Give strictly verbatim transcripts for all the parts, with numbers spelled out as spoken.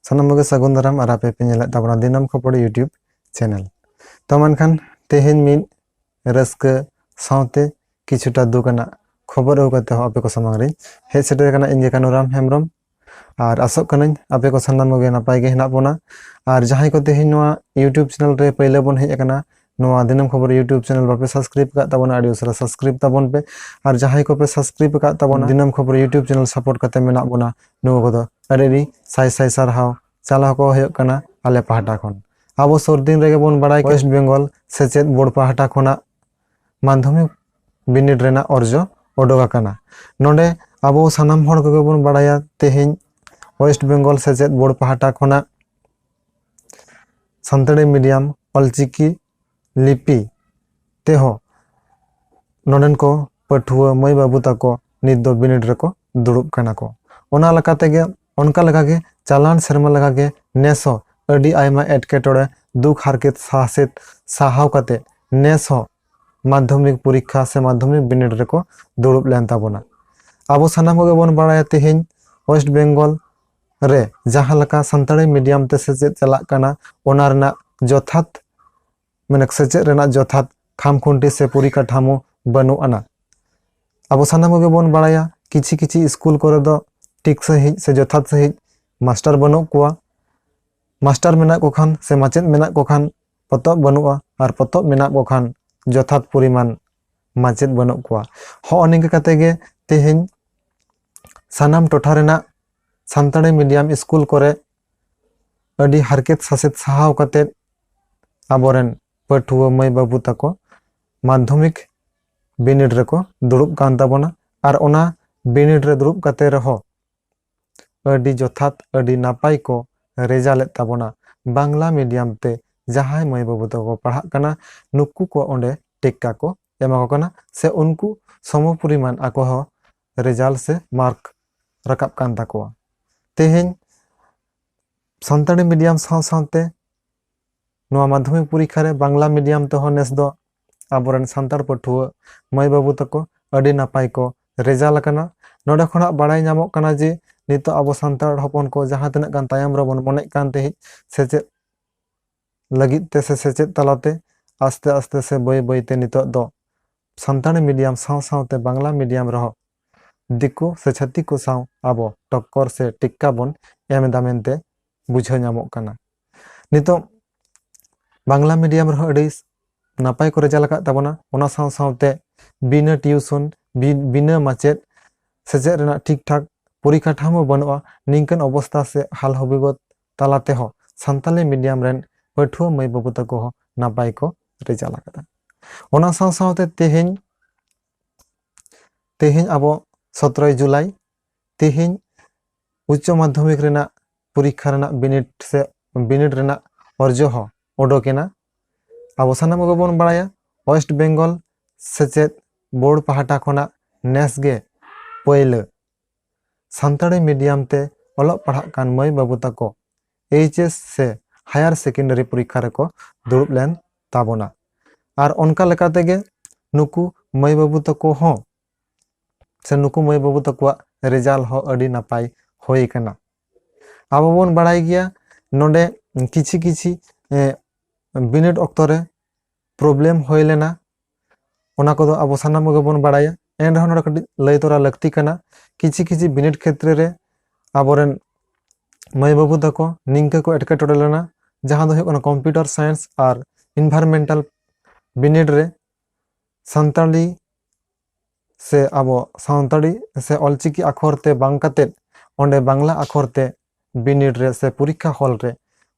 ᱥᱟᱱᱟᱢ ᱠᱚᱜᱮ ᱥᱟᱹᱜᱩᱱ ᱫᱟᱨᱟᱢ ᱟᱨ ᱟᱯᱮ ᱯᱮ ᱧᱮᱞᱮᱫ ᱛᱟᱵᱚᱱᱟ ᱫᱤᱱᱟᱹᱢ ᱠᱷᱚᱵᱚᱨ YouTube channel᱾ ᱛᱚ ᱢᱮᱱᱠᱷᱟᱱ ᱛᱮᱦᱮᱧ ᱢᱤᱫ ᱨᱟᱹᱥᱠᱟᱹ ᱥᱟᱶᱛᱮ ᱠᱤᱪᱷᱩᱴᱟ ᱫᱩᱠ ᱟᱱᱟᱜ ᱠᱷᱚᱵᱚᱨ ᱟᱹᱜᱩ ᱠᱟᱛᱮ ᱦᱚᱸ ᱟᱯᱮ ᱠᱚ ᱥᱟᱢᱟᱝ ᱨᱤᱧ ᱦᱮᱡ ᱥᱮᱴᱮᱨ ᱟᱠᱟᱱᱟ᱾ ᱤᱧ ᱜᱮ ᱠᱟᱹᱱᱩᱨᱟᱢ ᱦᱮᱢᱵᱨᱚᱢ᱾ ᱟᱨ ᱟᱥᱚᱜ ᱠᱟᱹᱱᱟᱹᱧ ᱟᱯᱮ ᱠᱚ ᱥᱟᱱᱟᱢ ᱠᱚᱜᱮ ᱱᱟᱯᱟᱭ ᱜᱮ ᱦᱮᱱᱟᱜ ᱵᱚᱱᱟ᱾ ᱟᱨ ᱡᱟᱦᱟᱸᱭ ᱠᱚ ᱛᱮᱦᱮᱧ ᱱᱚᱣᱟ YouTube channel ᱨᱮ ᱯᱟᱹᱭᱞᱟᱹ ᱵᱚᱱ ᱦᱮᱡ ᱟᱠᱟᱱᱟ, ᱱᱚᱣᱟ ᱫᱤᱱᱟᱹᱢ ᱠᱷᱚᱵᱚᱨ YouTube channel ᱵᱟᱯᱮ subscribe ᱟᱠᱟᱫ ᱛᱟᱵᱚᱱᱟ, ᱟᱹᱰᱤ ᱩᱥᱟᱹᱨᱟ subscribe ᱛᱟᱵᱚᱱ ᱯᱮ᱾ ᱟᱨ ᱡᱟᱦᱟᱸᱭ ᱠᱚᱯᱮ subscribe ᱟᱠᱟᱫ ᱛᱟᱵᱚᱱᱟ, ᱫᱤᱱᱟᱹᱢ ᱠᱷᱚᱵᱚᱨ YouTube channel support ᱠᱟᱛᱮ ᱢᱮᱱᱟᱜ ᱵᱚᱱᱟ, ᱱᱚᱣᱟ ᱠᱚᱫᱚ ᱟᱹᱰᱤ ᱟᱹᱰᱤ ᱥᱟᱭ ᱥᱟᱭ ᱥᱟᱨᱦᱟᱣ ᱪᱟᱞᱟᱣ ᱠᱚ ᱦᱩᱭᱩᱜ ᱠᱟᱱᱟ ᱟᱞᱮ ᱯᱟᱦᱴᱟ ᱠᱷᱚᱱ᱾ ᱟᱵᱚ ᱥᱩᱨ ᱫᱤᱱ ᱨᱮᱜᱮ ᱵᱚᱱ ᱵᱟᱲᱟᱭ West Bengal ᱥᱮᱪᱮᱫ ᱵᱳᱨᱰ ᱯᱟᱦᱴᱟ ᱠᱷᱚᱱᱟᱜ ᱢᱟᱫᱽᱫᱷᱚᱢᱤᱠ ᱵᱤᱱᱤᱰ ᱨᱮᱱᱟᱜ ᱚᱨᱡᱚ ᱚᱰᱚᱠ ᱟᱠᱟᱱᱟ᱾ ᱱᱚᱰᱮ ᱟᱵᱚ ᱥᱟᱱᱟᱢ ᱦᱚᱲ ᱠᱚᱜᱮ ᱵᱚᱱ ᱵᱟᱲᱟᱭᱟ, ᱛᱮᱦᱮᱧ West Bengal ᱥᱮᱪᱮᱫ ᱵᱳᱨᱰ ᱯᱟᱦᱴᱟ ᱠᱷᱚᱱᱟᱜ ᱥᱟᱱᱛᱟᱲᱤ medium ᱚᱞᱪᱤᱠᱤ ᱞᱤᱯᱤ ᱛᱮᱦᱚᱸ ᱱᱚᱰᱮᱱ ᱠᱚ ᱯᱟᱹᱴᱷᱩᱣᱟᱹ ᱢᱟᱹᱭ ᱵᱟᱹᱵᱩ ᱛᱟᱠᱚ ᱱᱤᱛ ᱫᱚ ᱵᱤᱱᱤᱰ ᱨᱮᱠᱚ ᱫᱩᱲᱩᱵ ᱠᱟᱱᱟ ᱠᱚ᱾ ᱚᱱᱟ ᱞᱮᱠᱟ ᱛᱮᱜᱮ, ᱚᱱᱠᱟ ᱞᱮᱠᱟᱜᱮ ᱪᱟᱞᱟᱣᱮᱱ ᱥᱮᱨᱢᱟ ᱞᱮᱠᱟᱜᱮ ᱱᱮᱥ ᱦᱚᱸ ᱟᱹᱰᱤ ᱟᱭᱢᱟ ᱮᱴᱠᱮᱴᱚᱬᱮ, ᱫᱩᱠ ᱦᱟᱨᱠᱮᱛ ᱥᱟᱦᱟᱥᱮᱛ ᱥᱟᱦᱟᱣ ᱠᱟᱛᱮ ᱱᱮᱥ ᱦᱚᱸ ᱢᱟᱫᱽᱫᱷᱚᱢᱤᱠ ᱯᱚᱨᱤᱠᱠᱷᱟ ᱥᱮ ᱢᱟᱫᱽᱫᱷᱚᱢᱤᱠ ᱵᱤᱱᱤᱰ ᱨᱮᱠᱚ ᱫᱩᱲᱩᱵ ᱞᱮᱱ ᱛᱟᱵᱚᱱᱟ᱾ ᱟᱵᱚ ᱥᱟᱱᱟᱢ ᱠᱚᱜᱮ ᱵᱚᱱ ᱵᱟᱲᱟᱭᱟ, ᱛᱮᱦᱮᱧ West Bengal ᱨᱮ ᱡᱟᱦᱟᱸ ᱞᱮᱠᱟ ᱥᱟᱱᱛᱟᱲᱤ medium ᱛᱮ ᱥᱮᱪᱮᱫ ᱪᱟᱞᱟᱜ ᱠᱟᱱᱟ, ᱚᱱᱟ ᱨᱮᱱᱟᱜ ᱡᱚᱛᱷᱟᱛ, ᱢᱟᱱᱮ ᱥᱮᱪᱮᱫ ᱨᱮᱱᱟᱜ ᱡᱚᱛᱷᱟᱛ ᱠᱷᱟᱢᱠᱷᱩᱱᱴᱤ ᱥᱮ ᱯᱚᱨᱤᱠᱟᱴᱷᱟᱢᱳ ᱵᱟᱹᱱᱩᱜ ᱟᱱᱟ᱾ ᱟᱵᱚ ᱥᱟᱱᱟᱢ ᱠᱚᱜᱮ ᱵᱚᱱ ᱵᱟᱲᱟᱭᱟ, ᱠᱤᱪᱷᱤ ᱠᱤᱪᱷᱤ ᱥᱠᱩᱞ ᱠᱚᱨᱮ ᱫᱚ ᱴᱷᱤᱠ ᱥᱟᱺᱦᱤᱡ ᱥᱮ ᱡᱚᱛᱷᱟᱛ ᱥᱟᱺᱦᱤᱡ ᱢᱟᱥᱴᱟᱨ ᱵᱟᱹᱱᱩᱜ ᱠᱚᱣᱟ᱾ ᱢᱟᱥᱴᱟᱨ ᱢᱮᱱᱟᱜ ᱠᱚ ᱠᱷᱟᱱ ᱥᱮ ᱢᱟᱪᱮᱫ ᱢᱮᱱᱟᱜ ᱠᱚ ᱠᱷᱟᱱ ᱯᱚᱛᱚᱵ ᱵᱟᱹᱱᱩᱜᱼᱟ, ᱟᱨ ᱯᱚᱛᱚᱵ ᱢᱮᱱᱟᱜ ᱠᱚ ᱠᱷᱟᱱ ᱡᱚᱛᱷᱟᱛ ᱯᱚᱨᱤᱢᱟᱱ ᱢᱟᱪᱮᱫ ᱵᱟᱹᱱᱩᱜ ᱠᱚᱣᱟ᱾ ᱦᱚᱸᱜᱼᱚ ᱱᱤᱝᱠᱟ ᱠᱟᱛᱮ ᱜᱮ ᱛᱮᱦᱮᱧ ᱥᱟᱱᱟᱢ ᱴᱚᱴᱷᱟ ᱨᱮᱱᱟᱜ ᱥᱟᱱᱛᱟᱲᱤ medium ᱥᱠᱩᱞ ᱠᱚᱨᱮ ᱟᱹᱰᱤ ᱦᱟᱨᱠᱮᱛ ᱥᱟᱥᱮᱛ ᱥᱟᱦᱟᱣ ᱠᱟᱛᱮ ᱟᱵᱚᱨᱮᱱ ᱯᱟᱹᱴᱷᱩᱣᱟᱹ ᱢᱟᱹᱭ ᱵᱟᱹᱵᱩ ᱛᱟᱠᱚ ᱢᱟᱫᱽᱫᱷᱚᱢᱤᱠ ᱵᱤᱱᱤᱰ ᱨᱮᱠᱚ ᱫᱩᱲᱩᱵ ᱠᱟᱱ ᱛᱟᱵᱚᱱᱟ᱾ ᱟᱨ ᱚᱱᱟ ᱵᱤᱱᱤᱰ ᱨᱮ ᱫᱩᱲᱩᱵ ᱠᱟᱛᱮ ᱨᱮᱦᱚᱸ ᱟᱹᱰᱤ ᱡᱚᱛᱷᱟᱛ, ᱟᱹᱰᱤ ᱱᱟᱯᱟᱭ ᱠᱚ ᱨᱮᱡᱟᱞᱴ ᱮᱫ ᱛᱟᱵᱚᱱᱟ᱾ ᱵᱟᱝᱞᱟ medium ᱛᱮ ᱡᱟᱦᱟᱸᱭ ᱢᱟᱹᱭ ᱵᱟᱹᱵᱩ ᱛᱟᱠᱚ ᱠᱚ ᱯᱟᱲᱦᱟᱜ ᱠᱟᱱᱟ, ᱱᱩᱠᱩ ᱠᱚ ᱚᱸᱰᱮ ᱴᱮᱠᱠᱟ ᱠᱚ ᱮᱢᱟ ᱠᱚ ᱠᱟᱱᱟ, ᱥᱮ ᱩᱱᱠᱩ ᱥᱚᱢᱚ ᱯᱚᱨᱤᱢᱟᱱ ᱟᱠᱚ ᱦᱚᱸ ᱨᱮᱡᱟᱞᱴ ᱥᱮ ᱢᱟᱨᱠ ᱨᱟᱠᱟᱵ ᱠᱟᱱ ᱛᱟᱠᱚᱣᱟ᱾ ᱛᱮᱦᱮᱧ ᱥᱟᱱᱛᱟᱲᱤ medium ᱥᱟᱶ ᱥᱟᱶᱛᱮ ᱱᱚᱣᱟ ᱢᱟᱫᱽᱫᱷᱚᱢᱤᱠ ᱯᱚᱨᱤᱠᱠᱷᱟ ᱨᱮ ᱵᱟᱝᱞᱟ medium ᱛᱮᱦᱚᱸ ᱱᱮᱥ ᱫᱚ ᱟᱵᱚᱨᱮᱱ ᱥᱟᱱᱛᱟᱲ ᱯᱟᱹᱴᱷᱩᱣᱟᱹ ᱢᱟᱹᱭ ᱵᱟᱹᱵᱩ ᱛᱟᱠᱚ ᱟᱹᱰᱤ ᱱᱟᱯᱟᱭ ᱠᱚ ᱨᱮᱡᱟᱞᱴ ᱟᱠᱟᱱᱟ᱾ ᱱᱚᱰᱮ ᱠᱷᱚᱱᱟᱜ ᱵᱟᱲᱟᱭ ᱧᱟᱢᱚᱜ ᱠᱟᱱᱟ ᱡᱮ ᱱᱤᱛᱚᱜ ᱟᱵᱚ ᱥᱟᱱᱛᱟᱲ ᱦᱚᱯᱚᱱ ᱠᱚ ᱡᱟᱦᱟᱸ ᱛᱤᱱᱟᱹᱜ ᱜᱟᱱ ᱛᱟᱭᱚᱢ ᱨᱮᱵᱚᱱ ᱢᱚᱱᱮᱜ ᱠᱟᱱ ᱛᱟᱦᱮᱸᱫ ᱥᱮᱪᱮᱫ ᱞᱟᱹᱜᱤᱫ ᱛᱮ ᱥᱮ ᱥᱮᱪᱮᱫ ᱛᱟᱞᱟᱛᱮ ᱟᱥᱛᱮ ᱟᱥᱛᱮ ᱥᱮ ᱵᱟᱹᱭ ᱵᱟᱹᱭᱛᱮ ᱱᱤᱛᱚᱜ ᱫᱚ ᱥᱟᱱᱛᱟᱲᱤ ᱢᱤᱰᱤᱭᱟᱢ ᱥᱟᱶ ᱥᱟᱶᱛᱮ ᱵᱟᱝᱞᱟ ᱢᱤᱰᱤᱭᱟᱢ ᱨᱮᱦᱚᱸ ᱫᱤᱠᱩ ᱥᱮ ᱪᱷᱟᱹᱛᱤᱠ ᱠᱚ ᱥᱟᱶ ᱟᱵᱚ ᱴᱚᱠᱠᱚᱨ ᱥᱮ ᱴᱮᱠᱠᱟ ᱵᱚᱱ ᱮᱢ ᱮᱫᱟ ᱢᱮᱱᱛᱮ ᱵᱩᱡᱷᱟᱹᱣ ᱧᱟᱢᱚᱜ ᱠᱟᱱᱟ᱾ ᱱᱤᱛᱚᱜ ᱵᱟᱝᱞᱟ ᱢᱤᱰᱤᱭᱟᱢ ᱨᱮᱦᱚᱸ ᱟᱹᱰᱤ ᱱᱟᱯᱟᱭ ᱠᱚ ᱨᱮᱡᱟᱞᱴ ᱟᱠᱟᱫ ᱛᱟᱵᱚᱱᱟ᱾ ᱚᱱᱟ ᱥᱟᱶ ᱥᱟᱶᱛᱮ ᱵᱤᱱᱟᱹ ᱴᱤᱭᱩᱥᱚᱱ, ᱵᱤ- ᱵᱤᱱᱟᱹ ᱢᱟᱪᱮᱫ ᱥᱮᱪᱮᱫ ᱨᱮᱱᱟᱜ ᱴᱷᱤᱠ ᱴᱷᱟᱠ ᱯᱚᱨᱤᱠᱟᱴᱷᱟᱢᱳ ᱵᱟᱹᱱᱩᱜᱼᱟ᱾ ᱱᱤᱝᱠᱟᱹᱱ ᱚᱵᱚᱥᱛᱟ ᱥᱮ ᱦᱟᱞ ᱦᱟᱹᱵᱤᱵᱚᱛ ᱛᱟᱞᱟ ᱛᱮᱦᱚᱸ ᱥᱟᱱᱛᱟᱞᱤ ᱢᱤᱰᱤᱭᱟᱢ ᱨᱮᱱ ᱯᱟᱹᱴᱷᱩᱣᱟᱹ ᱢᱟᱹᱭ ᱵᱟᱹᱵᱩ ᱛᱟᱠᱚ ᱦᱚᱸ ᱱᱟᱯᱟᱭ ᱠᱚ ᱨᱮᱡᱟᱞᱴ ᱟᱠᱟᱫᱟ᱾ ᱚᱱᱟ ᱥᱟᱶ ᱥᱟᱶᱛᱮ ᱛᱮᱦᱮᱧ ᱛᱮᱦᱮᱧ ᱟᱵᱚ ᱥᱚᱛᱨᱚᱭ ᱡᱩᱞᱟᱭ, ᱛᱮᱦᱮᱧ ᱩᱪᱪᱚ ᱢᱟᱫᱽᱫᱷᱚᱢᱤᱠ ᱨᱮᱱᱟᱜ ᱯᱚᱨᱤᱠᱠᱷᱟ ᱨᱮᱱᱟᱜ ᱵᱤᱱᱤᱰ ᱥᱮ ᱵᱤᱱᱤᱰ ᱨᱮᱱᱟᱜ ᱚᱨᱡᱚ ᱦᱚᱸ ᱚᱰᱚᱠ ᱮᱱᱟ᱾ ᱟᱵᱚ ᱥᱟᱱᱟᱢ ᱠᱚᱜᱮ ᱵᱚᱱ ᱵᱟᱲᱟᱭᱟ, ᱳᱭᱮᱥᱴ ᱵᱮᱝᱜᱚᱞ ᱥᱮᱪᱮᱫ ᱵᱳᱨᱰ ᱯᱟᱦᱴᱟ ᱠᱷᱚᱱᱟᱜ ᱱᱮᱥ ᱜᱮ ᱯᱳᱭᱞᱳ ᱥᱟᱱᱛᱟᱲᱤ ᱢᱤᱰᱤᱭᱟᱢ ᱛᱮ ᱚᱞᱚᱜ ᱯᱟᱲᱦᱟᱜ ᱠᱟᱱ ᱢᱟᱹᱭ ᱵᱟᱹᱵᱩ ᱛᱟᱠᱚ ᱮᱭᱤᱪ ᱮᱥ ᱥᱮ ᱦᱟᱭᱟᱨ ᱥᱮᱠᱮᱱᱰᱟᱨᱤ ᱯᱚᱨᱤᱠᱠᱷᱟ ᱨᱮᱠᱚ ᱫᱩᱲᱩᱵ ᱞᱮᱱ ᱛᱟᱵᱚᱱᱟ᱾ ᱟᱨ ᱚᱱᱠᱟ ᱞᱮᱠᱟ ᱛᱮᱜᱮ ᱱᱩᱠᱩ ᱢᱟᱹᱭ ᱵᱟᱹᱵᱩ ᱛᱟᱠᱚ ᱦᱚᱸ ᱥᱮ ᱱᱩᱠᱩ ᱢᱟᱹᱭ ᱵᱟᱹᱵᱩ ᱛᱟᱠᱚᱣᱟᱜ ᱨᱮᱡᱟᱞᱴ ᱦᱚᱸ ᱟᱹᱰᱤ ᱱᱟᱯᱟᱭ ᱦᱩᱭ ᱟᱠᱟᱱᱟ᱾ ᱟᱵᱚ ᱵᱚᱱ ᱵᱟᱲᱟᱭ ᱜᱮᱭᱟ, ᱱᱚᱰᱮ ᱠᱤᱪᱷᱤ ᱠᱤᱪᱷᱤ ᱮ, ᱵᱤᱱᱤᱰ ᱚᱠᱛᱚ ᱨᱮ ᱯᱨᱚᱵᱞᱮᱢ ᱦᱩᱭ ᱞᱮᱱᱟ, ᱚᱱᱟ ᱠᱚᱫᱚ ᱟᱵᱚ ᱥᱟᱱᱟᱢ ᱠᱚᱜᱮ ᱵᱚᱱ ᱵᱟᱲᱟᱭᱟ᱾ ᱮᱱ ᱨᱮᱦᱚᱸ ᱱᱚᱰᱮ ᱠᱟᱹᱴᱤᱡ ᱞᱟᱹᱭ ᱛᱚᱨᱟ ᱞᱟᱹᱠᱛᱤ ᱠᱟᱱᱟ᱾ ᱠᱤᱪᱷᱤ ᱠᱤᱪᱷᱤ ᱵᱤᱱᱤᱰ ᱠᱷᱮᱛᱨᱮ ᱨᱮ ᱟᱵᱚᱨᱮᱱ ᱢᱟᱹᱭ ᱵᱟᱹᱵᱩ ᱛᱟᱠᱚ ᱱᱤᱝᱠᱟᱹ ᱠᱚ ᱮᱴᱠᱮᱴᱚᱬᱮ ᱞᱮᱱᱟ, ᱡᱟᱦᱟᱸ ᱫᱚ ᱦᱩᱭᱩᱜ ᱠᱟᱱᱟ ᱠᱚᱢᱯᱤᱭᱩᱴᱟᱨ ᱥᱟᱭᱮᱱᱥ ᱟᱨ ᱤᱱᱵᱷᱟᱨᱢᱮᱱᱴᱟᱞ ᱵᱤᱱᱤᱰ ᱨᱮ ᱥᱟᱱᱛᱟᱲᱤ ᱥᱮ ᱟᱵᱚ ᱥᱟᱱᱛᱟᱲᱤ ᱥᱮ ᱚᱞᱪᱤᱠᱤ ᱟᱠᱷᱚᱨ ᱛᱮ ᱵᱟᱝ ᱠᱟᱛᱮᱫ ᱚᱸᱰᱮ ᱵᱟᱝᱞᱟ ᱟᱠᱷᱚᱨ ᱛᱮ ᱵᱤᱱᱤᱰ ᱨᱮ ᱥᱮ ᱯᱚᱨᱤᱠᱠᱷᱟ ᱦᱚᱞ ᱨᱮ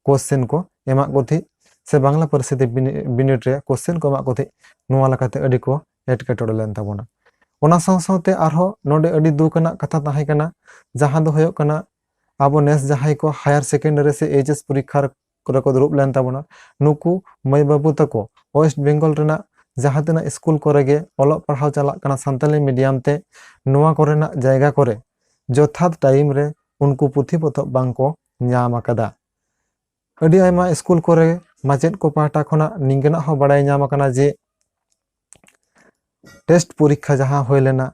ᱠᱚᱥᱪᱮᱱ ᱠᱚ ᱮᱢᱟᱜ ᱠᱚ ᱛᱟᱦᱮᱸᱫ ᱥᱮ ᱵᱟᱝᱞᱟ ᱯᱟᱹᱨᱥᱤ ᱛᱮ ᱵᱤᱱᱤ- ᱵᱤᱱᱤᱰ ᱨᱮ ᱠᱚᱥᱪᱮᱱ ᱠᱚ ᱮᱢᱟᱜ ᱠᱚ ᱛᱟᱦᱮᱸᱫ᱾ ᱱᱚᱣᱟ ᱞᱮᱠᱟᱛᱮ ᱟᱹᱰᱤ ᱠᱚ ᱮᱴᱠᱮᱴᱚᱬᱮ ᱞᱮᱱ ᱛᱟᱵᱚᱱᱟ᱾ ᱚᱱᱟ ᱥᱟᱶ ᱥᱟᱶᱛᱮ ᱟᱨᱦᱚᱸ ᱱᱚᱰᱮ ᱟᱹᱰᱤ ᱫᱩᱠ ᱟᱱᱟᱜ ᱠᱟᱛᱷᱟ ᱛᱟᱦᱮᱸ ᱠᱟᱱᱟ, ᱡᱟᱦᱟᱸ ᱫᱚ ᱦᱩᱭᱩᱜ ᱠᱟᱱᱟ ᱟᱵᱚ ᱱᱮᱥ ᱡᱟᱦᱟᱸᱭ ᱠᱚ ᱦᱟᱭᱟᱨ ᱥᱮᱠᱮᱱᱰᱟᱨᱤ ᱥᱮ ᱮᱭᱤᱪ ᱮᱥ ᱯᱚᱨᱤᱠᱠᱷᱟ ᱠᱚᱨᱮ ᱠᱚ ᱫᱩᱲᱩᱵ ᱞᱮᱱ ᱛᱟᱵᱚᱱᱟ, ᱱᱩᱠᱩ ᱢᱟᱹᱭ ᱵᱟᱹᱵᱩ ᱛᱟᱠᱚ ᱳᱭᱮᱥᱴ ᱵᱮᱝᱜᱚᱞ ᱨᱮᱱᱟᱜ ᱡᱟᱦᱟᱸ ᱛᱤᱱᱟᱹᱜ ᱥᱠᱩᱞ ᱠᱚᱨᱮ ᱜᱮ ᱚᱞᱚᱜ ᱯᱟᱲᱦᱟᱣ ᱪᱟᱞᱟᱜ ᱠᱟᱱᱟ ᱥᱟᱱᱛᱟᱞᱤ ᱢᱤᱰᱤᱭᱟᱢ ᱛᱮ, ᱱᱚᱣᱟ ᱠᱚᱨᱮᱱᱟᱜ ᱡᱟᱭᱜᱟ ᱠᱚᱨᱮ ᱡᱚᱛᱷᱟᱛ ᱴᱟᱭᱤᱢ ᱨᱮ ᱩᱱᱠᱩ ᱯᱩᱛᱷᱤ ᱯᱚᱛᱚᱵ ᱵᱟᱝ ᱠᱚ ᱧᱟᱢ ᱟᱠᱟᱫᱟ᱾ ᱟᱹᱰᱤ ᱟᱭᱢᱟ ᱥᱠᱩᱞ ᱠᱚᱨᱮ ᱢᱟᱪᱮᱫ ᱠᱚ ᱯᱟᱦᱴᱟ ᱠᱷᱚᱱᱟᱜ ᱱᱤᱝᱠᱟᱹᱱᱟᱜ ᱦᱚᱸ ᱵᱟᱲᱟᱭ ᱧᱟᱢ ᱟᱠᱟᱱᱟ ᱡᱮ ᱴᱮᱥᱴ ᱯᱚᱨᱤᱠᱠᱷᱟ ᱡᱟᱦᱟᱸ ᱦᱩᱭ ᱞᱮᱱᱟ,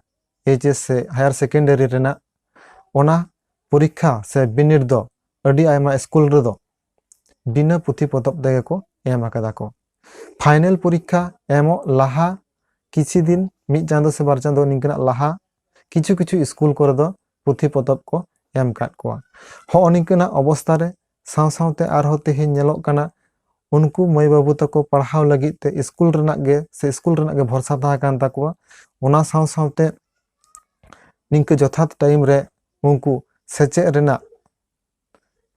ᱮᱭᱤᱪ ᱮᱥ ᱥᱮ ᱦᱟᱭᱟᱨ ᱥᱮᱠᱮᱱᱰᱟᱨᱤ ᱨᱮᱱᱟᱜ, ᱚᱱᱟ ᱯᱚᱨᱤᱠᱠᱷᱟ ᱥᱮ ᱵᱤᱱᱤᱰ ᱫᱚ ᱟᱹᱰᱤ ᱟᱭᱢᱟ ᱥᱠᱩᱞ ᱨᱮᱫᱚ ᱵᱤᱱᱟᱹ ᱯᱩᱛᱷᱤ ᱯᱚᱛᱚᱵ ᱛᱮᱜᱮ ᱠᱚ ᱮᱢ ᱟᱠᱟᱫᱟ ᱠᱚ᱾ ᱯᱷᱟᱭᱱᱮᱞ ᱯᱚᱨᱤᱠᱠᱷᱟ ᱮᱢᱚᱜ ᱞᱟᱦᱟ ᱠᱤᱪᱷᱩ ᱫᱤᱱ, ᱢᱤᱫ ᱪᱟᱸᱫᱚ ᱥᱮ ᱵᱟᱨ ᱪᱟᱸᱫᱚ ᱱᱤᱝᱠᱟᱹᱱᱟᱜ ᱞᱟᱦᱟ ᱠᱤᱪᱷᱩ ᱠᱤᱪᱷᱩ ᱥᱠᱩᱞ ᱠᱚᱨᱮ ᱫᱚ ᱯᱩᱛᱷᱤ ᱯᱚᱛᱚᱵ ᱠᱚ ᱮᱢ ᱟᱠᱟᱫ ᱠᱚᱣᱟ᱾ ᱦᱚᱸᱜᱼᱚ ᱱᱤᱝᱠᱟᱹᱱᱟᱜ ᱚᱵᱚᱥᱛᱷᱟ ᱨᱮ ᱥᱟᱶ ᱥᱟᱶᱛᱮ ᱟᱨᱦᱚᱸ ᱛᱮᱦᱮᱧ ᱧᱮᱞᱚᱜ ᱠᱟᱱᱟ, ᱩᱱᱠᱩ ᱢᱟᱹᱭ ᱵᱟᱹᱵᱩ ᱛᱟᱠᱚ ᱯᱟᱲᱦᱟᱣ ᱞᱟᱹᱜᱤᱫ ᱛᱮ ᱥᱠᱩᱞ ᱨᱮᱱᱟᱜ ᱜᱮ ᱥᱮ ᱥᱠᱩᱞ ᱨᱮᱱᱟᱜ ᱜᱮ ᱵᱷᱚᱨᱥᱟ ᱛᱟᱦᱮᱸ ᱠᱟᱱ ᱛᱟᱠᱚᱣᱟ᱾ ᱚᱱᱟ ᱥᱟᱶ ᱥᱟᱶᱛᱮ ᱱᱤᱝᱠᱟᱹ ᱡᱚᱛᱷᱟᱛ ᱴᱟᱭᱤᱢ ᱨᱮ ᱩᱱᱠᱩ ᱥᱮᱪᱮᱫ ᱨᱮᱱᱟᱜ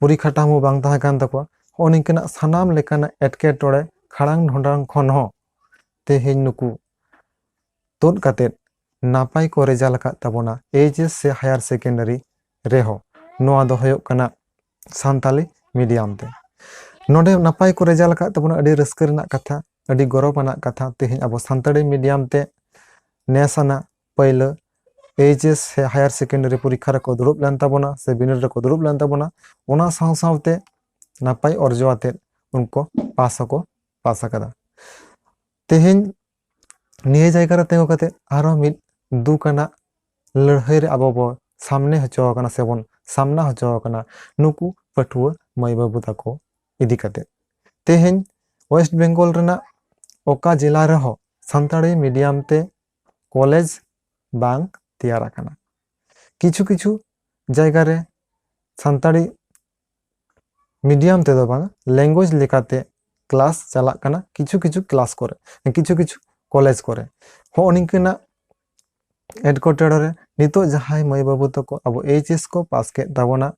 ᱯᱚᱨᱤᱠᱟᱴᱷᱟᱢᱳ ᱵᱟᱝ ᱛᱟᱦᱮᱸ ᱠᱟᱱ ᱛᱟᱠᱚᱣᱟ᱾ ᱦᱚᱸᱜᱼᱚ ᱱᱤᱝᱠᱟᱹᱱᱟᱜ ᱥᱟᱱᱟᱢ ᱞᱮᱠᱟᱱᱟᱜ ᱮᱴᱠᱮᱴᱚᱬᱮ, ᱠᱷᱟᱲᱟᱝ ᱰᱷᱚᱸᱰᱟᱝ ᱠᱷᱚᱱ ᱦᱚᱸ ᱛᱮᱦᱮᱧ ᱱᱩᱠᱩ ᱛᱩᱫ ᱠᱟᱛᱮᱫ ᱱᱟᱯᱟᱭ ᱠᱚ ᱨᱮᱡᱟᱞᱴ ᱟᱠᱟᱫ ᱛᱟᱵᱚᱱᱟ ᱮᱭᱤᱪ ᱮᱥ ᱥᱮ ᱦᱟᱭᱟᱨ ᱥᱮᱠᱮᱱᱰᱟᱨᱤ ᱨᱮᱦᱚᱸ᱾ ᱱᱚᱣᱟ ᱫᱚ ᱦᱩᱭᱩᱜ ᱠᱟᱱᱟ ᱥᱟᱱᱛᱟᱞᱤ ᱢᱤᱰᱤᱭᱟᱢ ᱛᱮ᱾ ᱱᱚᱰᱮ ᱱᱟᱯᱟᱭ ᱠᱚ ᱨᱮᱡᱟᱞᱴ ᱟᱠᱟᱫ ᱛᱟᱵᱚᱱᱟ, ᱟᱹᱰᱤ ᱨᱟᱹᱥᱠᱟᱹ ᱨᱮᱱᱟᱜ ᱠᱟᱛᱷᱟ, ᱟᱹᱰᱤ ᱜᱚᱨᱚᱵᱽ ᱟᱱᱟᱜ ᱠᱟᱛᱷᱟ᱾ ᱛᱮᱦᱮᱧ ᱟᱵᱚ ᱥᱟᱱᱛᱟᱲᱤ ᱢᱤᱰᱤᱭᱟᱢ ᱛᱮ ᱱᱮᱥ ᱟᱱᱟᱜ ᱯᱟᱹᱭᱞᱟᱹ ᱮᱭᱤᱪ ᱮᱥ ᱥᱮ ᱦᱟᱭᱟᱨ ᱥᱮᱠᱮᱱᱰᱟᱨᱤ ᱯᱚᱨᱤᱠᱠᱷᱟ ᱨᱮᱠᱚ ᱫᱩᱲᱩᱵ ᱞᱮᱱ ᱛᱟᱵᱚᱱᱟ ᱥᱮ ᱵᱤᱱᱤᱰ ᱨᱮᱠᱚ ᱫᱩᱲᱩᱵ ᱞᱮᱱ ᱛᱟᱵᱚᱱᱟ, ᱚᱱᱟ ᱥᱟᱶ ᱥᱟᱶᱛᱮ ᱱᱟᱯᱟᱭ ᱚᱨᱡᱚ ᱟᱛᱮᱫ ᱩᱱᱠᱩ ᱯᱟᱥ ᱦᱚᱸᱠᱚ ᱯᱟᱥ ᱟᱠᱟᱫᱟ᱾ ᱛᱮᱦᱮᱧ ᱱᱤᱭᱟᱹ ᱡᱟᱭᱜᱟ ᱨᱮ ᱛᱤᱸᱜᱩ ᱠᱟᱛᱮ ᱟᱨᱦᱚᱸ ᱢᱤᱫ ᱫᱩᱠ ᱟᱱᱟᱜ ᱞᱟᱹᱲᱦᱟᱹᱭ ᱨᱮ ᱟᱵᱚ ᱵᱚ ᱥᱟᱢᱱᱮ ᱦᱚᱪᱚ ᱟᱠᱟᱱᱟ ᱥᱮᱵᱚᱱ ᱥᱟᱢᱱᱟ ᱦᱚᱪᱚ ᱟᱠᱟᱱᱟ ᱱᱩᱠᱩ ᱯᱟᱹᱴᱷᱩᱣᱟᱹ ᱢᱟᱹᱭ ᱵᱟᱹᱵᱩ ᱛᱟᱠᱚ ᱤᱫᱤ ᱠᱟᱛᱮ᱾ ᱛᱮᱦᱮᱧ ᱳᱭᱮᱥᱴ ᱵᱮᱝᱜᱚᱞ ᱨᱮᱱᱟᱜ ᱚᱠᱟ ᱡᱮᱞᱟ ᱨᱮᱦᱚᱸ ᱥᱟᱱᱛᱟᱲᱤ ᱢᱤᱰᱤᱭᱟᱢ ᱛᱮ ᱠᱚᱞᱮᱡᱽ ᱵᱟᱝ ᱛᱮᱭᱟᱨ ᱟᱠᱟᱱᱟ᱾ ᱠᱤᱪᱷᱩ ᱠᱤᱪᱷᱩ ᱡᱟᱭᱜᱟ ᱨᱮ ᱥᱟᱱᱛᱟᱲᱤ ᱢᱤᱰᱤᱭᱟᱢ ᱛᱮᱫᱚ ᱵᱟᱝ, ᱞᱮᱝᱜᱩᱭᱮᱡᱽ ᱞᱮᱠᱟᱛᱮ ᱠᱞᱟᱥ ᱪᱟᱞᱟᱜ ᱠᱟᱱᱟ ᱠᱤᱪᱷᱩ ᱠᱤᱪᱷᱩ ᱠᱞᱟᱥ ᱠᱚᱨᱮ, ᱠᱤᱪᱷᱩ ᱠᱤᱪᱷᱩ ᱠᱚᱞᱮᱡᱽ ᱠᱚᱨᱮ᱾ ᱦᱚᱸᱜᱼᱚ ᱱᱤᱝᱠᱟᱹᱱᱟᱜ ᱮᱴᱠᱮᱴᱚᱬᱮ ᱨᱮ ᱱᱤᱛᱚᱜ ᱡᱟᱦᱟᱸᱭ ᱢᱟᱹᱭ ᱵᱟᱹᱵᱩ ᱛᱟᱠᱚ ᱟᱵᱚ ᱮᱭᱤᱪ ᱮᱥ ᱠᱚ ᱯᱟᱥ ᱠᱮᱫ ᱛᱟᱵᱚᱱᱟ,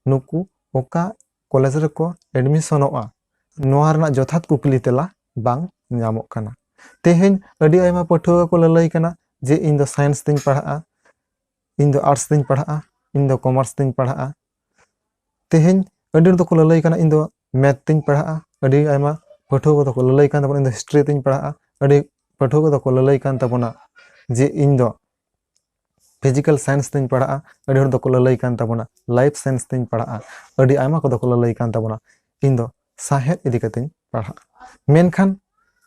ᱱᱩᱠᱩ ᱚᱠᱟ ᱠᱚᱞᱮᱡᱽ ᱨᱮᱠᱚ ᱮᱰᱢᱤᱥᱚᱱᱚᱜᱼᱟ, ᱱᱚᱣᱟ ᱨᱮᱱᱟᱜ ᱡᱚᱛᱷᱟᱛ ᱠᱩᱠᱞᱤ ᱛᱮᱞᱟ ᱵᱟᱝ ᱧᱟᱢᱚᱜ ᱠᱟᱱᱟ᱾ ᱛᱮᱦᱮᱧ ᱟᱹᱰᱤ ᱟᱭᱢᱟ ᱯᱟᱹᱴᱷᱩᱣᱟᱹ ᱠᱚ ᱞᱟᱹᱞᱟᱹᱭ ᱠᱟᱱᱟ ᱡᱮ ᱤᱧ ᱫᱚ ᱥᱟᱭᱮᱱᱥ ᱛᱤᱧ ᱯᱟᱲᱦᱟᱜᱼᱟ, ᱤᱧ ᱫᱚ ᱟᱨᱴᱥ ᱛᱤᱧ ᱯᱟᱲᱦᱟᱜᱼᱟ, ᱤᱧ ᱫᱚ ᱠᱚᱢᱟᱨᱥ ᱛᱤᱧ ᱯᱟᱲᱦᱟᱜᱼᱟ᱾ ᱛᱮᱦᱮᱧ ᱟᱹᱰᱤ ᱦᱚᱲ ᱫᱚᱠᱚ ᱞᱟᱹᱞᱟᱹᱭ ᱠᱟᱱᱟ ᱤᱧ ᱫᱚ ᱢᱮᱛᱷ ᱛᱤᱧ ᱯᱟᱲᱦᱟᱜᱼᱟ, ᱟᱹᱰᱤ ᱟᱭᱢᱟ ᱯᱟᱹᱴᱷᱩᱣᱟᱹ ᱠᱚᱫᱚ ᱠᱚ ᱞᱟᱹᱞᱟᱹᱭ ᱠᱟᱱ ᱛᱟᱵᱚᱱᱟ ᱤᱧ ᱫᱚ ᱦᱤᱥᱴᱨᱤ ᱛᱤᱧ ᱯᱟᱲᱦᱟᱜᱼᱟ, ᱟᱹᱰᱤ ᱯᱟᱹᱴᱷᱩᱣᱟᱹ ᱠᱚᱫᱚ ᱠᱚ ᱞᱟᱹᱞᱟᱹᱭ ᱠᱟᱱ ᱛᱟᱵᱚᱱᱟ ᱡᱮ ᱤᱧ ᱫᱚ ᱯᱷᱤᱡᱤᱠᱮᱞ ᱥᱟᱭᱮᱱᱥ ᱛᱤᱧ ᱯᱟᱲᱦᱟᱜᱼᱟ, ᱟᱹᱰᱤ ᱦᱚᱲ ᱫᱚᱠᱚ ᱞᱟᱹᱞᱟᱹᱭ ᱠᱟᱱ ᱛᱟᱵᱚᱱᱟ ᱞᱟᱭᱤᱯᱷ ᱥᱟᱭᱮᱱᱥ ᱛᱤᱧ ᱯᱟᱲᱦᱟᱜᱼᱟ, ᱟᱹᱰᱤ ᱟᱭᱢᱟ ᱠᱚᱫᱚ ᱠᱚ ᱞᱟᱹᱞᱟᱹᱭ ᱠᱟᱱ ᱛᱟᱵᱚᱱᱟ ᱤᱧ ᱫᱚ ᱥᱟᱶᱦᱮᱫ ᱤᱫᱤ ᱠᱟᱛᱮᱧ ᱯᱟᱲᱦᱟᱜᱼᱟ᱾ ᱢᱮᱱᱠᱷᱟᱱ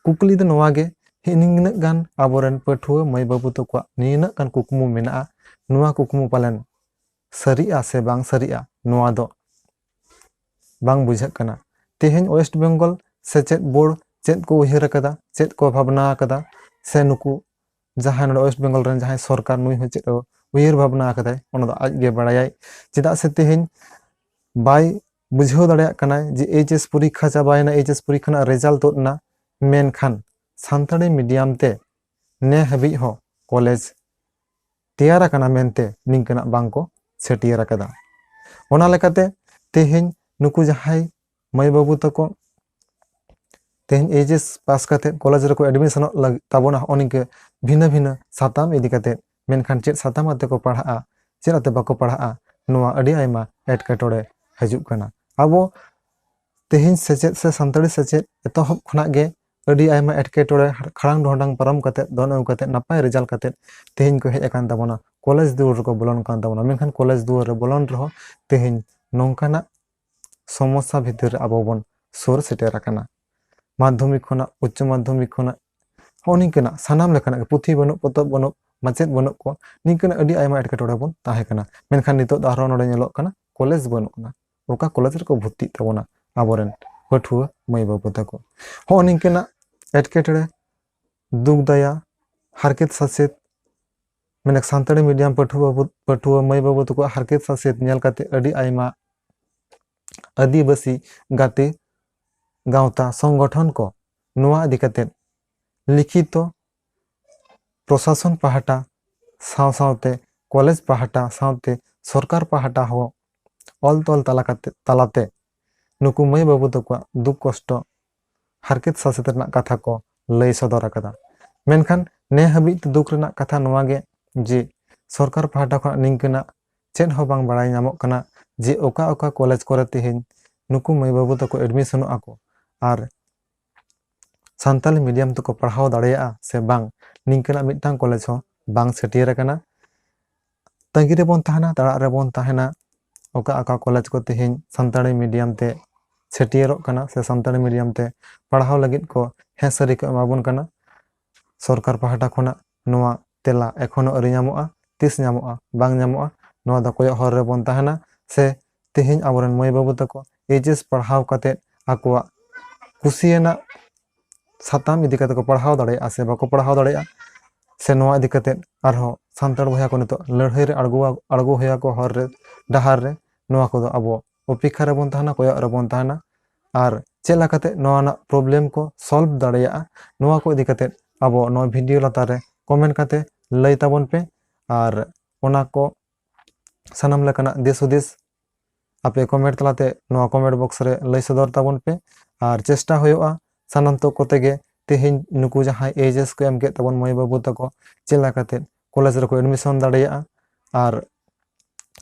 ᱠᱩᱠᱞᱤ ᱫᱚ ᱱᱚᱣᱟ ᱜᱮ ᱱᱤᱱᱟᱹᱜ ᱜᱟᱱ ᱟᱵᱚᱨᱮᱱ ᱯᱟᱹᱴᱷᱩᱣᱟᱹ ᱢᱟᱹᱭ ᱵᱟᱹᱵᱩ ᱛᱟᱠᱚᱣᱟᱜ ᱱᱤᱱᱟᱹᱜ ᱜᱟᱱ ᱠᱩᱠᱢᱩ ᱢᱮᱱᱟᱜᱼᱟ, ᱱᱚᱣᱟ ᱠᱩᱠᱢᱩ ᱯᱟᱞᱮᱱ ᱥᱟᱹᱨᱤᱜᱼᱟ ᱥᱮ ᱵᱟᱝ ᱥᱟᱹᱨᱤᱜᱼᱟ, ᱱᱚᱣᱟ ᱫᱚ ᱵᱟᱝ ᱵᱩᱡᱷᱟᱹᱜ ᱠᱟᱱᱟ᱾ ᱛᱮᱦᱮᱧ ᱳᱭᱮᱥᱴ ᱵᱮᱝᱜᱚᱞ ᱥᱮᱪᱮᱫ ᱵᱳᱨᱰ ᱪᱮᱫ ᱠᱚ ᱩᱭᱦᱟᱹᱨ ᱟᱠᱟᱫᱟ, ᱪᱮᱫ ᱠᱚ ᱵᱷᱟᱵᱽᱱᱟ ᱟᱠᱟᱫᱟ, ᱥᱮ ᱱᱩᱠᱩ ᱡᱟᱦᱟᱸᱭ ᱱᱚᱰᱮ ᱳᱭᱮᱥᱴ ᱵᱮᱝᱜᱚᱞ ᱨᱮᱱ ᱡᱟᱦᱟᱸᱭ ᱥᱚᱨᱠᱟᱨ, ᱱᱩᱭ ᱦᱚᱸ ᱪᱮᱫ ᱮ ᱩᱭᱦᱟᱹᱨ ᱵᱷᱟᱵᱽᱱᱟ ᱟᱠᱟᱫᱟᱭ, ᱚᱱᱟ ᱫᱚ ᱟᱡ ᱜᱮ ᱵᱟᱲᱟᱭᱟᱭ᱾ ᱪᱮᱫᱟᱜ ᱥᱮ ᱛᱮᱦᱮᱧ ᱵᱟᱭ ᱵᱩᱡᱷᱟᱹᱣ ᱫᱟᱲᱮᱭᱟᱜ ᱠᱟᱱᱟᱭ ᱡᱮ ᱮᱭᱤᱪ ᱮᱥ ᱯᱚᱨᱤᱠᱠᱷᱟ ᱪᱟᱵᱟᱭᱮᱱᱟ, ᱮᱭᱤᱪ ᱮᱥ ᱯᱚᱨᱤᱠᱠᱷᱟ ᱨᱮᱱᱟᱜ ᱨᱮᱡᱟᱞᱴ ᱛᱩᱫ ᱮᱱᱟ, ᱢᱮᱱᱠᱷᱟᱱ ᱥᱟᱱᱛᱟᱲᱤ ᱢᱤᱰᱤᱭᱟᱢ ᱛᱮ ᱱᱮ ᱦᱟᱹᱵᱤᱡ ᱦᱚᱸ ᱠᱚᱞᱮᱡᱽ ᱛᱮᱭᱟᱨ ᱟᱠᱟᱱᱟ ᱢᱮᱱᱛᱮ ᱱᱤᱝᱠᱟᱹᱱᱟᱜ ᱵᱟᱝ ᱠᱚ ᱪᱷᱟᱹᱴᱭᱟᱹᱨ ᱟᱠᱟᱫᱟ᱾ ᱚᱱᱟ ᱞᱮᱠᱟᱛᱮ ᱛᱮᱦᱮᱧ ᱱᱩᱠᱩ ᱡᱟᱦᱟᱸᱭ ᱢᱟᱹᱭ ᱵᱟᱹᱵᱩ ᱛᱟᱠᱚ ᱛᱮᱦᱮᱧ ᱮᱭᱤᱪ ᱮᱥ ᱯᱟᱥ ᱠᱟᱛᱮ ᱠᱚᱞᱮᱡᱽ ᱨᱮᱠᱚ ᱮᱰᱢᱤᱥᱚᱱᱚᱜ ᱞᱟᱹᱜᱤᱫ ᱛᱟᱵᱚᱱᱟ, ᱦᱚᱸᱜᱼᱚ ᱱᱤᱝᱠᱟᱹ ᱵᱷᱤᱱᱟᱹ ᱵᱷᱤᱱᱟᱹ ᱥᱟᱛᱟᱢ ᱤᱫᱤ ᱠᱟᱛᱮ, ᱢᱮᱱᱠᱷᱟᱱ ᱪᱮᱫ ᱥᱟᱛᱟᱢ ᱟᱛᱮ ᱠᱚ ᱯᱟᱲᱦᱟᱜᱼᱟ, ᱪᱮᱫ ᱟᱛᱮ ᱵᱟᱠᱚ ᱯᱟᱲᱦᱟᱜᱼᱟ, ᱱᱚᱣᱟ ᱟᱹᱰᱤ ᱟᱭᱢᱟ ᱮᱴᱠᱮᱴᱚᱬᱮ ᱦᱤᱡᱩᱜ ᱠᱟᱱᱟ᱾ ᱟᱵᱚ ᱛᱮᱦᱮᱧ ᱥᱮᱪᱮᱫ ᱥᱮ ᱥᱟᱱᱛᱟᱲᱤ ᱥᱮᱪᱮᱫ ᱮᱛᱚᱦᱚᱵ ᱠᱷᱚᱱᱟᱜ ᱜᱮ ᱟᱹᱰᱤ ᱟᱭᱢᱟ ᱮᱴᱠᱮᱴᱚᱬᱮ ᱠᱷᱟᱲᱟᱝ ᱰᱷᱚᱸᱰᱟᱝ ᱯᱟᱨᱚᱢ ᱠᱟᱛᱮ, ᱫᱚᱱ ᱟᱹᱜᱩ ᱠᱟᱛᱮ, ᱱᱟᱯᱟᱭ ᱨᱮᱡᱟᱞᱴ ᱠᱟᱛᱮ ᱛᱮᱦᱮᱧ ᱠᱚ ᱦᱮᱡ ᱟᱠᱟᱱ ᱛᱟᱵᱚᱱᱟ, ᱠᱚᱞᱮᱡᱽ ᱫᱩᱣᱟᱹᱨ ᱨᱮᱠᱚ ᱵᱚᱞᱚᱱ ᱠᱟᱱ ᱛᱟᱵᱚᱱᱟ᱾ ᱢᱮᱱᱠᱷᱟᱱ ᱠᱚᱞᱮᱡᱽ ᱫᱩᱣᱟᱹᱨ ᱨᱮ ᱵᱚᱞᱚᱱ ᱨᱮᱦᱚᱸ ᱛᱮᱦᱮᱧ ᱱᱚᱝᱠᱟᱱᱟᱜ ᱥᱚᱢᱚᱥᱥᱟ ᱵᱷᱤᱛᱤᱨ ᱨᱮ ᱟᱵᱚ ᱵᱚᱱ ᱥᱩᱨ ᱥᱮᱴᱮᱨ ᱟᱠᱟᱱᱟ᱾ ᱢᱟᱫᱽᱫᱷᱚᱢᱤᱠ ᱠᱷᱚᱱᱟᱜ, ᱩᱪᱪᱚ ᱢᱟᱫᱽᱫᱷᱚᱢᱤᱠ ᱠᱷᱚᱱᱟᱜ, ᱦᱚᱸᱜᱼᱚ ᱱᱤᱝᱠᱟᱹᱱᱟᱜ ᱥᱟᱱᱟᱢ ᱞᱮᱠᱟᱱᱟᱜ ᱜᱮ, ᱯᱩᱛᱷᱤ ᱵᱟᱹᱱᱩᱜ, ᱯᱚᱛᱚᱵ ᱵᱟᱹᱱᱩᱜ, ᱢᱟᱪᱮᱫ ᱵᱟᱹᱱᱩᱜ ᱠᱚ, ᱱᱤᱝᱠᱟᱹᱱᱟᱜ ᱟᱹᱰᱤ ᱟᱭᱢᱟ ᱮᱴᱠᱮᱴᱚᱬᱮ ᱵᱚᱱ ᱛᱟᱦᱮᱸ ᱠᱟᱱᱟ᱾ ᱢᱮᱱᱠᱷᱟᱱ ᱱᱤᱛᱚᱜ ᱫᱚ ᱟᱨᱦᱚᱸ ᱱᱚᱰᱮ ᱧᱮᱞᱚᱜ ᱠᱟᱱᱟ, ᱠᱚᱞᱮᱡᱽ ᱵᱟᱹᱱᱩᱜ ᱟᱱᱟ᱾ ᱚᱠᱟ ᱠᱚᱞᱮᱡᱽ ᱨᱮᱠᱚ ᱵᱷᱚᱨᱛᱤᱜ ᱛᱟᱵᱚᱱᱟ ᱟᱵᱚᱨᱮᱱ ᱯᱟᱹᱴᱷᱩᱣᱟᱹ ᱢᱟᱹᱭ ᱵᱟᱹᱵᱩ ᱛᱟᱠᱚ? ᱦᱚᱸᱜᱼᱚ ᱱᱤᱝᱠᱟᱹᱱᱟᱜ ᱮᱴᱠᱮᱴᱚᱬᱮ, ᱫᱩᱠ ᱫᱟᱭᱟ, ᱦᱟᱨᱠᱮᱛ ᱥᱟᱥᱮᱛ, ᱢᱟᱱᱮ ᱥᱟᱱᱛᱟᱲᱤ ᱢᱤᱰᱤᱭᱟᱢ ᱯᱟᱹᱴᱷᱩᱣᱟᱹ ᱵᱟᱹᱵᱩ, ᱯᱟᱹᱴᱷᱩᱣᱟᱹ ᱢᱟᱹᱭ ᱵᱟᱹᱵᱩ ᱛᱟᱠᱚᱣᱟᱜ ᱦᱟᱨᱠᱮᱛ ᱥᱟᱥᱮᱛ ᱧᱮᱞ ᱠᱟᱛᱮ ᱟᱹᱰᱤ ᱟᱭᱢᱟ ᱟᱹᱫᱤᱵᱟᱹᱥᱤ ᱜᱟᱛᱮ ᱜᱟᱶᱛᱟ ᱥᱚᱝᱜᱚᱴᱷᱚᱱ ᱠᱚ ᱱᱚᱣᱟ ᱤᱫᱤ ᱠᱟᱛᱮ ᱞᱤᱠᱷᱤᱛᱚ ᱯᱨᱚᱥᱟᱥᱚᱱ ᱯᱟᱦᱴᱟ ᱥᱟᱶ ᱥᱟᱶᱛᱮ ᱠᱚᱞᱮᱡᱽ ᱯᱟᱦᱴᱟ ᱥᱟᱶᱛᱮ ᱥᱚᱨᱠᱟᱨ ᱯᱟᱦᱴᱟ ᱦᱚᱸ ᱚᱞ ᱛᱚᱞ ᱛᱟᱞᱟ ᱠᱟᱛᱮ, ᱛᱟᱞᱟᱛᱮ ᱱᱩᱠᱩ ᱢᱟᱹᱭ ᱵᱟᱹᱵᱩ ᱛᱟᱠᱚᱣᱟᱜ ᱫᱩᱠ ᱠᱚᱥᱴᱚ, ᱦᱟᱨᱠᱮᱛ ᱥᱟᱥᱮᱛ ᱨᱮᱱᱟᱜ ᱠᱟᱛᱷᱟ ᱠᱚ ᱞᱟᱹᱭ ᱥᱚᱫᱚᱨ ᱟᱠᱟᱫᱟ᱾ ᱢᱮᱱᱠᱷᱟᱱ ᱱᱮ ᱦᱟᱹᱵᱤᱡ ᱛᱮ ᱫᱩᱠ ᱨᱮᱱᱟᱜ ᱠᱟᱛᱷᱟ ᱱᱚᱣᱟ ᱜᱮ ᱡᱮ ᱥᱚᱨᱠᱟᱨ ᱯᱟᱦᱴᱟ ᱠᱷᱚᱱᱟᱜ ᱱᱤᱝᱠᱟᱹᱱᱟᱜ ᱪᱮᱫ ᱦᱚᱸ ᱵᱟᱝ ᱵᱟᱲᱟᱭ ᱧᱟᱢᱚᱜ ᱠᱟᱱᱟ ᱡᱮ ᱚᱠᱟ ᱚᱠᱟ ᱠᱚᱞᱮᱡᱽ ᱠᱚᱨᱮ ᱛᱮᱦᱮᱧ ᱱᱩᱠᱩ ᱢᱟᱹᱭ ᱵᱟᱹᱵᱩ ᱛᱟᱠᱚ ᱮᱰᱢᱤᱥᱚᱱᱚᱜ ᱟᱠᱚ ᱟᱨ ᱥᱟᱱᱛᱟᱞᱤ ᱢᱤᱰᱤᱭᱟᱢ ᱛᱮᱠᱚ ᱯᱟᱲᱦᱟᱣ ᱫᱟᱲᱮᱭᱟᱜᱼᱟ ᱥᱮ ᱵᱟᱝ, ᱱᱤᱝᱠᱟᱹᱱᱟᱜ ᱢᱤᱫᱴᱟᱝ ᱠᱚᱞᱮᱡᱽ ᱦᱚᱸ ᱵᱟᱝ ᱥᱮᱴᱮᱨ ᱟᱠᱟᱱᱟ᱾ ᱛᱟᱺᱜᱤ ᱨᱮᱵᱚᱱ ᱛᱟᱦᱮᱱᱟ, ᱛᱟᱲᱟᱜ ᱨᱮᱵᱚᱱ ᱛᱟᱦᱮᱱᱟ, ᱚᱠᱟ ᱚᱠᱟ ᱠᱚᱞᱮᱡᱽ ᱠᱚ ᱛᱮᱦᱮᱧ ᱥᱟᱱᱛᱟᱲᱤ ᱢᱤᱰᱤᱭᱟᱢ ᱛᱮ ᱥᱮᱴᱮᱨᱚᱜ ᱠᱟᱱᱟ ᱥᱮ ᱥᱟᱱᱛᱟᱲᱤ ᱢᱤᱰᱤᱭᱟᱢ ᱛᱮ ᱯᱟᱲᱦᱟᱣ ᱞᱟᱹᱜᱤᱫ ᱠᱚ ᱦᱮᱸ ᱥᱟᱹᱨᱤ ᱠᱚ ᱮᱢᱟ ᱵᱚᱱ ᱠᱟᱱᱟ᱾ ᱥᱚᱨᱠᱟᱨ ᱯᱟᱦᱴᱟ ᱠᱷᱚᱱᱟᱜ ᱱᱚᱣᱟ ᱛᱮᱞᱟ ᱮᱠᱷᱚᱱᱳ ᱟᱹᱣᱨᱤ ᱧᱟᱢᱚᱜᱼᱟ᱾ ᱛᱤᱥ ᱧᱟᱢᱚᱜᱼᱟ, ᱵᱟᱝ ᱧᱟᱢᱚᱜᱼᱟ, ᱱᱚᱣᱟ ᱫᱚ ᱠᱚᱭᱚᱜ ᱦᱚᱨ ᱨᱮᱵᱚᱱ ᱛᱟᱦᱮᱱᱟ᱾ ᱥᱮ ᱛᱮᱦᱮᱧ ᱟᱵᱚᱨᱮᱱ ᱢᱟᱹᱭ ᱵᱟᱹᱵᱩ ᱛᱟᱠᱚ ᱮᱭᱤᱪ ᱮᱥ ᱯᱟᱲᱦᱟᱣ ᱠᱟᱛᱮᱫ ᱟᱠᱚᱣᱟᱜ ᱠᱩᱥᱤᱭᱟᱱᱟᱜ ᱥᱟᱛᱟᱢ ᱤᱫᱤ ᱠᱟᱛᱮ ᱠᱚ ᱯᱟᱲᱦᱟᱣ ᱫᱟᱲᱮᱭᱟᱜᱼᱟ ᱥᱮ ᱵᱟᱠᱚ ᱯᱟᱲᱦᱟᱣ ᱫᱟᱲᱮᱭᱟᱜᱼᱟ, ᱥᱮ ᱱᱚᱣᱟ ᱤᱫᱤ ᱠᱟᱛᱮ ᱟᱨᱦᱚᱸ ᱥᱟᱱᱛᱟᱲ ᱵᱚᱭᱦᱟ ᱠᱚ ᱱᱤᱛᱚᱜ ᱞᱟᱹᱲᱦᱟᱹᱭ ᱨᱮ ᱟᱬᱜᱚ, ᱟᱬᱜᱚ ᱦᱩᱭ ᱟᱠᱚ ᱦᱚᱨ ᱨᱮ, ᱰᱟᱦᱟᱨ ᱨᱮ, ᱱᱚᱣᱟ ᱠᱚᱫᱚ ᱟᱵᱚ ᱚᱯᱮᱠᱠᱷᱟ ᱨᱮᱵᱚᱱ ᱛᱟᱦᱮᱱᱟ, ᱠᱚᱭᱚᱜ ᱨᱮᱵᱚᱱ ᱛᱟᱦᱮᱱᱟ᱾ ᱟᱨ ᱪᱮᱫ ᱞᱮᱠᱟᱛᱮ ᱱᱚᱣᱟ ᱨᱮᱱᱟᱜ ᱯᱨᱚᱵᱞᱮᱢ ᱠᱚ ᱥᱚᱞᱵᱷ ᱫᱟᱲᱮᱭᱟᱜᱼᱟ, ᱱᱚᱣᱟ ᱠᱚ ᱤᱫᱤ ᱠᱟᱛᱮ ᱟᱵᱚ ᱱᱚᱣᱟ ᱵᱷᱤᱰᱤᱭᱳ ᱞᱟᱛᱟᱨ ᱨᱮ ᱠᱚᱢᱮᱱᱴ ᱠᱟᱛᱮ ᱞᱟᱹᱭ ᱛᱟᱵᱚᱱ ᱯᱮ᱾ ᱟᱨ ᱚᱱᱟ ᱠᱚ ᱥᱟᱱᱟᱢ ᱞᱮᱠᱟᱱᱟᱜ ᱫᱤᱥ ᱦᱩᱫᱤᱥ ᱟᱯᱮ ᱠᱚᱢᱮᱱᱴ ᱛᱟᱞᱟᱛᱮ ᱱᱚᱣᱟ ᱠᱚᱢᱮᱱᱴ ᱵᱚᱠᱥ ᱨᱮ ᱞᱟᱹᱭ ᱥᱚᱫᱚᱨ ᱛᱟᱵᱚᱱ ᱯᱮ᱾ ᱟᱨ ᱪᱮᱥᱴᱟ ᱦᱩᱭᱩᱜᱼᱟ ᱥᱟᱱᱟᱢ ᱛᱚᱠᱚ ᱛᱮᱜᱮ ᱛᱮᱦᱮᱧ ᱱᱩᱠᱩ ᱡᱟᱦᱟᱸᱭ ᱮᱭᱤᱪ ᱮᱥ ᱠᱚ ᱮᱢ ᱠᱮᱫ ᱛᱟᱵᱚᱱ ᱢᱟᱹᱭ ᱵᱟᱹᱵᱩ ᱛᱟᱠᱚ ᱪᱮᱫ ᱞᱮᱠᱟᱛᱮ ᱠᱚᱞᱮᱡᱽ ᱨᱮᱠᱚ ᱮᱰᱢᱤᱥᱚᱱ ᱫᱟᱲᱮᱭᱟᱜᱼᱟ᱾ ᱟᱨ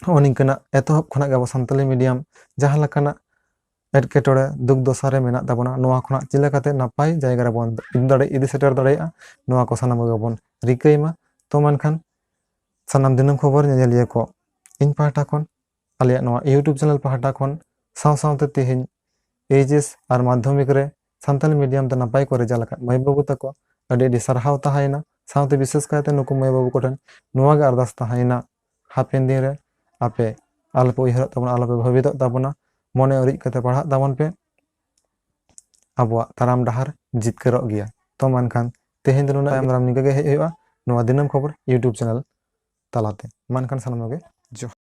ᱱᱚᱜᱼᱚ ᱱᱤᱝᱠᱟᱹᱱᱟᱜ ᱮᱛᱚᱦᱚᱵ ᱠᱷᱚᱱᱟᱜ ᱜᱮ ᱟᱵᱚ ᱥᱟᱱᱛᱟᱞᱤ ᱢᱤᱰᱤᱭᱟᱢ ᱡᱟᱦᱟᱸ ᱞᱮᱠᱟᱱᱟᱜ ᱮᱴᱠᱮᱴᱚᱬᱮ ᱫᱩᱠ ᱫᱚᱥᱟ ᱨᱮ ᱢᱮᱱᱟᱜ ᱛᱟᱵᱚᱱᱟ, ᱱᱚᱣᱟ ᱠᱷᱚᱱᱟᱜ ᱪᱮᱫ ᱞᱮᱠᱟᱛᱮ ᱱᱟᱯᱟᱭ ᱡᱟᱭᱜᱟ ᱨᱮᱵᱚᱱ ᱤᱫᱤ ᱫᱟᱲᱮ, ᱤᱫᱤ ᱥᱮᱴᱮᱨ ᱫᱟᱲᱮᱭᱟᱜᱼᱟ, ᱱᱚᱣᱟ ᱠᱚ ᱥᱟᱱᱟᱢ ᱠᱚᱜᱮ ᱵᱚᱱ ᱨᱤᱠᱟᱹᱭ ᱢᱟ᱾ ᱛᱚ ᱢᱮᱱᱠᱷᱟᱱ ᱥᱟᱱᱟᱢ ᱫᱤᱱᱟᱹᱢ ᱠᱷᱚᱵᱚᱨ ᱧᱮᱧᱮᱞᱤᱭᱟᱹ ᱠᱚ, ᱤᱧ ᱯᱟᱦᱴᱟ ᱠᱷᱚᱱ, ᱟᱞᱮᱭᱟᱜ ᱱᱚᱣᱟ YouTube ᱪᱮᱱᱮᱞ ᱯᱟᱦᱴᱟ ᱠᱷᱚᱱ ᱥᱟᱶ ᱥᱟᱶᱛᱮ ᱛᱮᱦᱮᱧ ᱮᱭᱤᱪ ᱮᱥ ᱟᱨ ᱢᱟᱫᱽᱫᱷᱚᱢᱤᱠ ᱨᱮ ᱥᱟᱱᱛᱟᱞᱤ ᱢᱤᱰᱤᱭᱟᱢ ᱛᱮ ᱱᱟᱯᱟᱭ ᱠᱚ ᱨᱮᱡᱟᱞᱴ ᱟᱠᱟᱫ ᱢᱟᱹᱭ ᱵᱟᱹᱵᱩ ᱛᱟᱠᱚ ᱟᱹᱰᱤ ᱟᱹᱰᱤ ᱥᱟᱨᱦᱟᱣ ᱛᱟᱦᱮᱸᱭᱮᱱᱟ᱾ ᱥᱟᱶᱛᱮ ᱵᱤᱥᱮᱥ ᱠᱟᱭᱛᱮ ᱱᱩᱠᱩ ᱢᱟᱹᱭ ᱵᱟᱹᱵᱩ ᱠᱚᱴᱷᱮᱱ ᱱᱚᱣᱟ ᱜᱮ ᱟᱨᱫᱟᱥ ᱛᱟᱦᱮᱸᱭᱮᱱᱟ, ᱦᱟᱯᱮᱱ ᱫᱤᱱ ᱨᱮ ᱟᱯᱮ ᱟᱞᱚᱯᱮ ᱩᱭᱦᱟᱹᱨᱚᱜ ᱛᱟᱵᱚᱱᱟ, ᱟᱞᱚᱯᱮ ᱵᱷᱟᱹᱵᱤᱛᱚᱜ ᱛᱟᱵᱚᱱᱟ, ᱢᱚᱱᱮ ᱩᱨᱤᱡ ᱠᱟᱛᱮ ᱯᱟᱲᱦᱟᱜ ᱛᱟᱵᱚᱱ ᱯᱮ᱾ ᱟᱵᱚᱣᱟᱜ ᱛᱟᱲᱟᱢ ᱰᱟᱦᱟᱨ ᱡᱤᱛᱠᱟᱹᱨᱚᱜ ᱜᱮᱭᱟ᱾ ᱛᱚ ᱢᱮᱱᱠᱷᱟᱱ ᱛᱮᱦᱮᱧ ᱫᱚ ᱱᱩᱱᱟᱹᱜ, ᱛᱟᱭᱚᱢ ᱫᱟᱨᱟᱢ ᱱᱤᱝᱠᱟᱹ ᱜᱮ ᱦᱮᱡ ᱦᱩᱭᱩᱜᱼᱟ ᱱᱚᱣᱟ ᱫᱤᱱᱟᱹᱢ ᱠᱷᱚᱵᱚᱨ YouTube ᱪᱮᱱᱮᱞ ᱛᱟᱞᱟᱛᱮ᱾ ᱢᱟ ᱮᱱᱠᱷᱟᱱ ᱥᱟᱱᱟᱢ ᱠᱚᱜᱮ ᱡᱚᱦᱟᱨ᱾